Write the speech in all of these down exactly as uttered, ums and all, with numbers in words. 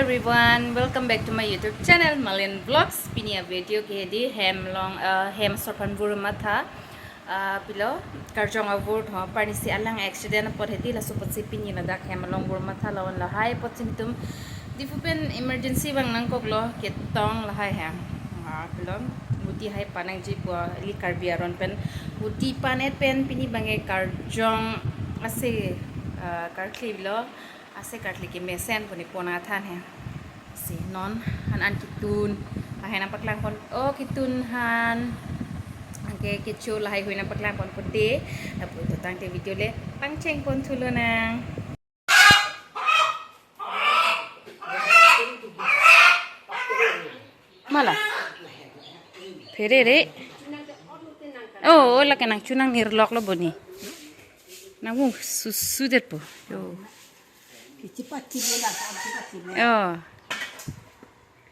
Everyone, welcome back to my YouTube channel, Malin Vlogs. Pini a video ke di hem along, uh, hem asor aphan vur matha. Uh, pilo, karjong avur tho, parnisi alang accident apot hedi, laso apotsi pini ladak hem along vur matha lo. Lahai apotsi netum Diphu pen emergency vang nangkoklo, ketong lahai hem. Ah, pilo, kuti hai panangji pu, ili Karbi aron pen kuti pan-et pen pini abangke karjong ase, ah, karkli lo, ase karkli kemesen pu ne pona than he. Si non han an ketun, lahai nangpaklang pon, oh, ketun han. Anke kecho lahai hui nangpaklang pon pute, lapu to tangte video le pangcheng pon thu lonang. Mala. Pherere. Oh, lake nangchunang nirlok lo boni. Nang wung susu det po. Yo. Kichipat chile na, kichipat chile. Yo.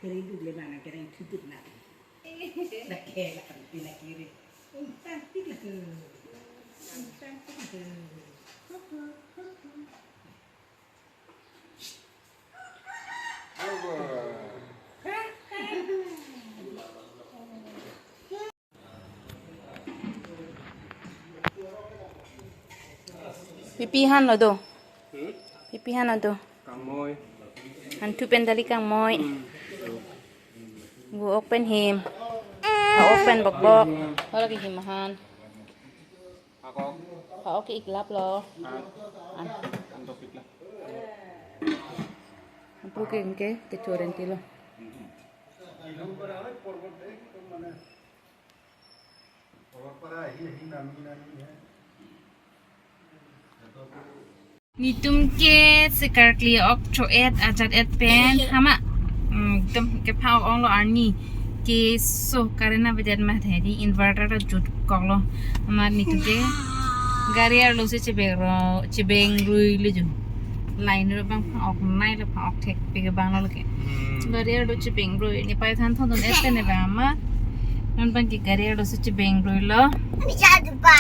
Kiri duk le na, kiri thuduk na. Lake, lake, lake, lake. Tang tik lake. Tang tik lake. Pipi han lo do. Hmm? Pipi han lo do. Kangmoi. Hanthu pen dali kangmoi. Hmm. Gu ok pen him. Ha ok pen bokbok. Hala ke him han. Ako. Ha ok ke iklap lo. Ah. An. Antok ikla. Apu ke ke kechoren tilo. Netum ke sekarkli ok cho-et ajat-et pen hama. Hmm, ekdom kepha ok onglo arni. Keso current avedet ma the di inverter ta jutkoklo. Hama netum ke gari arlo si chebeng ro, chebeng rui le ju. Line ro abang phang ok nai lo, phang ok thekpik abang lo ke. Hmm. Gari arlo chebeng rui, ne pai than thondon-et pen ne abang ma. Non abangke gari arlo si chebeng rui lo. Bisa tu pa.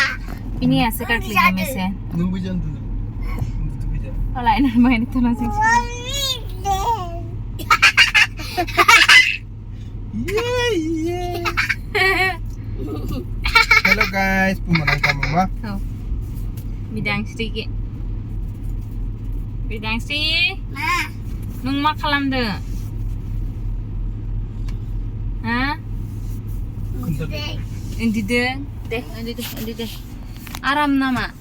Pini ase karkli kemesen. Nunggu jan tu. Nunggu tu bisa. Ola, non main itu nang sing. Yeah, yeah. Hello guys, pu manang kama ma? Oh. Bidang Sri ke. Bidang Sri. Ma. Nung mak kalam de. Ha? Kunta de. Indi de. De, indi de, indi de. Aram nama.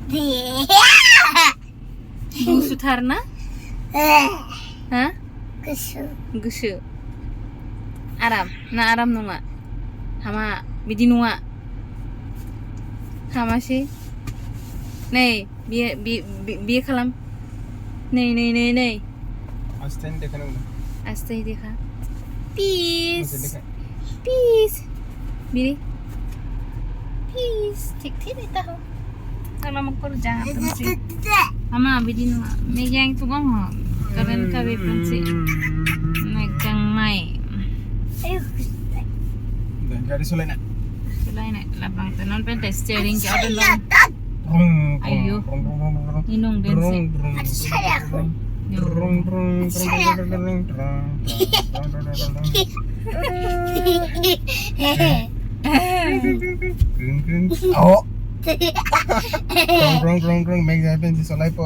De. Gusu thar na? Eh. Ha? Gusu. Gusu. Aram. Na aram nunga. Hama bidi nunga. Hama si. Nei, bi, bi, bi, bi kalam. Nei, nei, nei, nei. Aste dekha na. Aste dekha. Peace. Aste dekha. Peace. Biri. Peace. Thik thik ita ho. Kalau mau kerja, apa sih? Ama, bidi nunga. Megang tu kong ho. Karen kabe pensi. Megang mai. Ayo. Dan gari sulai na. Sulai na. Labang tenon pen steering ke ada lo. Rung, rung, ayo. Rung, rung, rung, rung, rung. Inung den si. Rung, rung, rung, rung, rung, rung, rung, rung, rung, rung. Green, green. Oh. Krung, krung, krung, krung. Mek jai pensi solai po.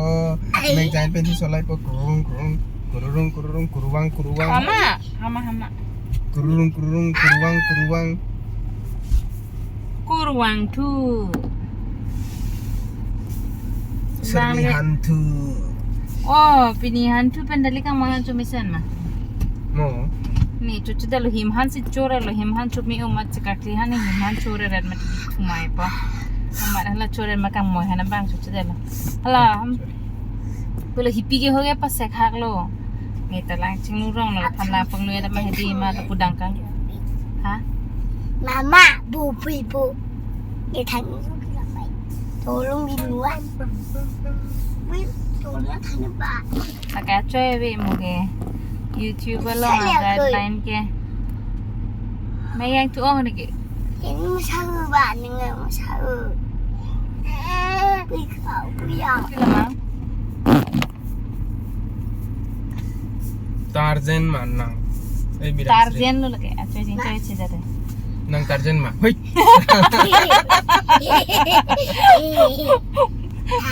Mek jai pensi solai po. Krung, krung. Kururung, kururung, kuruwang, kuruwang. Hama, hama, hama. Kururung, kururung, kuruwang, kuruwang. Kurwang thu. Sermi hanthu. Oh, pini hanthu pen dali kang mangan chomisen ma. Mo. Ni chuchu dalo him han si chore lo, him han chumi umat chikakli han ni him han chore rat mat thumai pa. Amat hala chore ma kang moi han bang chuchu dalo. Hala. Sorry. Pula hipi ke hoge pa sek hak lo. Nge talang chingnu rong lo, phan la pang nu ya ma hedi ma ta pudang kang. Ha? Mama, bu pui bu. Nge thang tolong di luar. Wih, tolong thang ba. Saka choi ve mo ke. YouTube lo ma guideline ke. Mek jai thu ong ni ke. Ini masalah ba, ini masalah. Pui kau, pui ya. Pui lamang. Tarzan ma nang. Eh, bidang Tarzan lo lake. Acho jing choi che jate. Nang Tarzan ma. Hoi.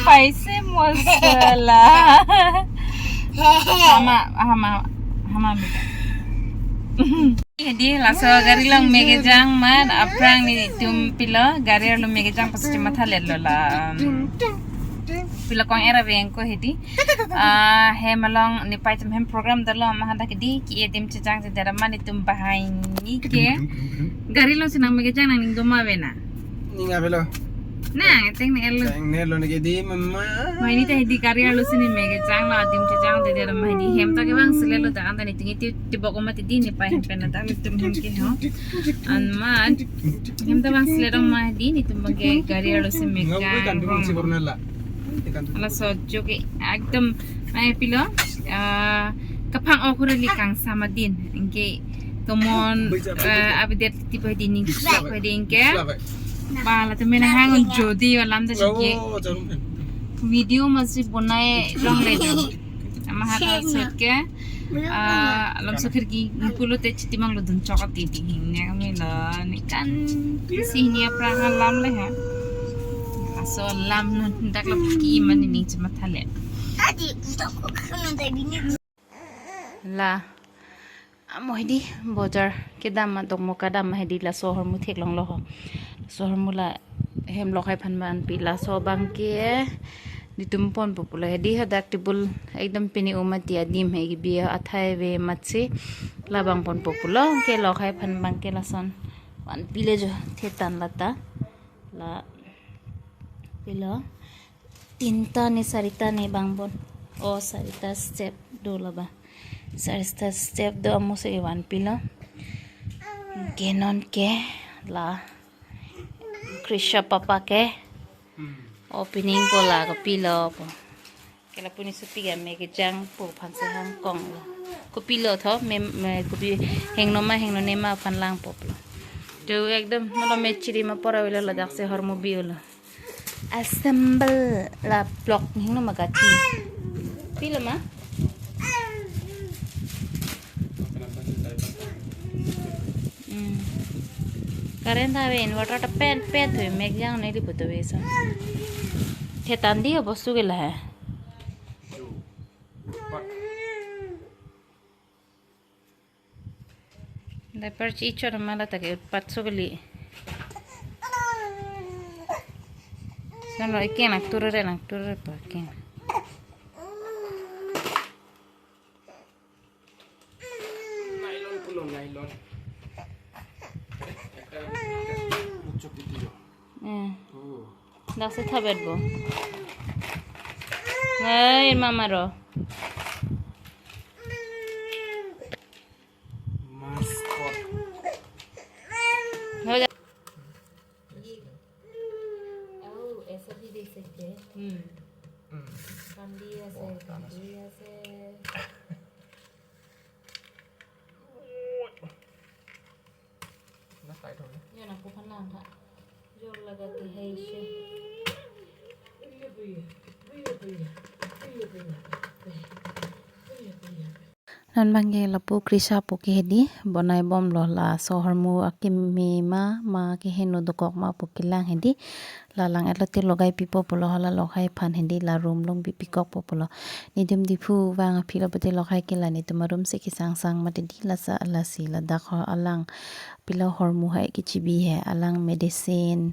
Paise mosala. Hama, hama, hama bida. Hedi laso gari along me kejang amat aphrang nelitum pilo gari arlo me kejang pusi chematha letlo la. Um, pilo kong era veng ko hedi. Ah, hem along nepei atum hem program dolo amat hadak hedi ke-e adim chejang chedet amat nelitum banghini ke. Gari alongsi nang me kejang nangning doma vena. Ning avelo. Nang, teng ne elo. Teng ne lo ne ke di mama. Banghini ta hedi gari arlosi ne me kejang lo adim chejang chedet amat hedi hem ta kevang sile lo dak anta nelitum iti tibok amat hedi nepei hem pen dak nelitum hem ke ho. Amat hem ta vang sile dong amat hedi nelitum abang ke gari arlosi me kejang. Ngau kan dum si borna la. Laso ajo ke ekdom mai pilo, ah, kaphang-ok hurali kangsam adin. Anke tomon, eh, update ti pu hedi ning sak pu hedi anke. Ba latum mena hang jodi alam ta sike. Oh, jarum kan. Video masi bonai longle jo. Amat hadak sot ke. Ah, alam so khirki pulote chitimang lo dun chok ati ti hing ne kami lo ne kan si hini aphrang alam le ha. Laso alam non dak lo ki mani ning chematha le. Adi udah kok kami tadi ni. La amo hedi bojar kedam ma dokmo kedam ma hedi laso ahormu theklonglo ho. Laso ahormu la hem lokhai aphan vanpi laso abang ke nelitum ponpo pulo hedi hadak table ekdom pini amat ti adim he kebi athai ave amatsi labang ponpo pulo ke lokhai aphan abang ke lason vanpi le jo thetan lata la pilo tinta ne sarita ne vangbom o sarita step do laba sarita step do amo si vanpilo ke non ke la Krisha papa ke opening po la kopilo po. Ke lapu ne supi ga me kejang po aphan si hang kong lo. Kopilo tho me, me kopi hengno ma hengno ne ma aphan langpo pulo. To ekdom nolo me chiri ma pora avelo ladak si ahormu bi ulo. Assemble la block hingno ma kati. Pilo ma? Hmm. Current ave inverter ta pen pen thu me kejang ne di putu ve so. Thetan di bostu ke la he. Diaper chi chot ma lata ke utpat so kali. Sono ikeng nang turure nang turure pa ikeng. Nylon pulo, nylon. একটা উচ্চ পিটিও। Hmm. Oh. Dak si thabet bo. Hey, mama ro. Mascot. Oh, ऐसा भी देख सकते हैं। Hmm. Hmm. কান্দি আছে, oh, কান্দি আছে। না, tight হবে। ये ना, को फंदा था। जोर लगा के है इसे। Non abang ke lapu Krisha pu ke hedi bonai bomlo laso ahormu akimi ma ma keheno dokok ma pu kelang hedi. La lang-et lote logai pipo pulo hala lokhai aphan hedi la room along bi pikokpo pulo. Netum Diphu vang aphi lo pute lokhai ke la netum aroom si kesang sang mati di lasa lasi ladak ho alang pilo ahormu hai kechibi he alang medicine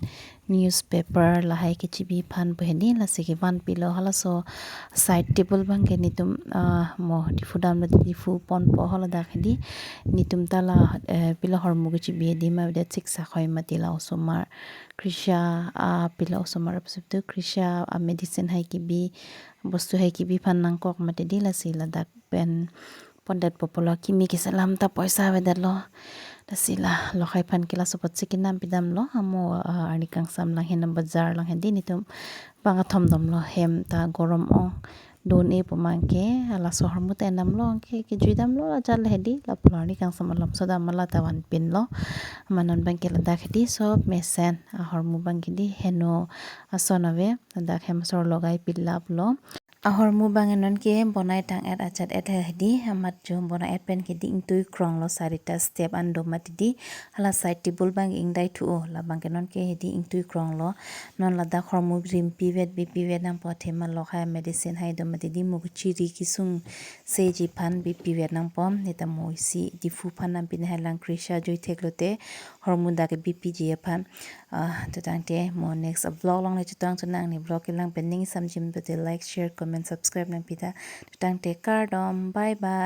newspaper lahai kechibi aphan pu hedi lasi kevanpilo halaso side table abang ke netum, ah, mo Diphu damlo Diphu ponpo haladak hedi netum ta la, eh, pilo ahormu kechibi hedi ma vedet siksa khoi mati la osomar Krisha, ah, pilo osomar apsup tu Krisha, ah, medicine hai kebi, bostu hai kebi aphan nangkok mati di lasi ladak pen pondetpo pulo kimi keselam ta poisa avedetlo. Lasi la lokhai aphan ke laso apotsi kenam pidamlo amo, ah, arni kangsam lang henam bajar lang hedi netum bang athom domlo hem ta gorom ong. Dun-e pu abang ke, laso ahormu ta enamlo, ke, kejui damlo, ajat le hedi, lapu arni kangsam alam so dam ma lata vanpinlo, ma non abang ke ladak hedi, so mesen, ahormu abang ke di, heno ason ave, ladak hem asor logai pilaplo. Ahormu abang non ke bonai tang-et ajat-et he hedi, amat jo bonai-et pen ke di ingtui kronglo, sarita step an do mati di, hala side table abang ingdai thu-o, labang ke non ke hedi ingtui kronglo. Non ladak hormu rimpi vet bipi vet nangpo, thema lok hai medicine hai do mati di, mukuchiri kisung seji aphan bipi vet nangpo, neta mo isi Diphu aphan nang pine hai lang Krisha jui theklote, hormu dak ke bipiji aphan. Ah, tutangte mo next vlog along le chetong tunang, ne vlog kelang pen ning samjim pute like, share, comment, subscribe nang pita. Tutangte kardom, bye bye.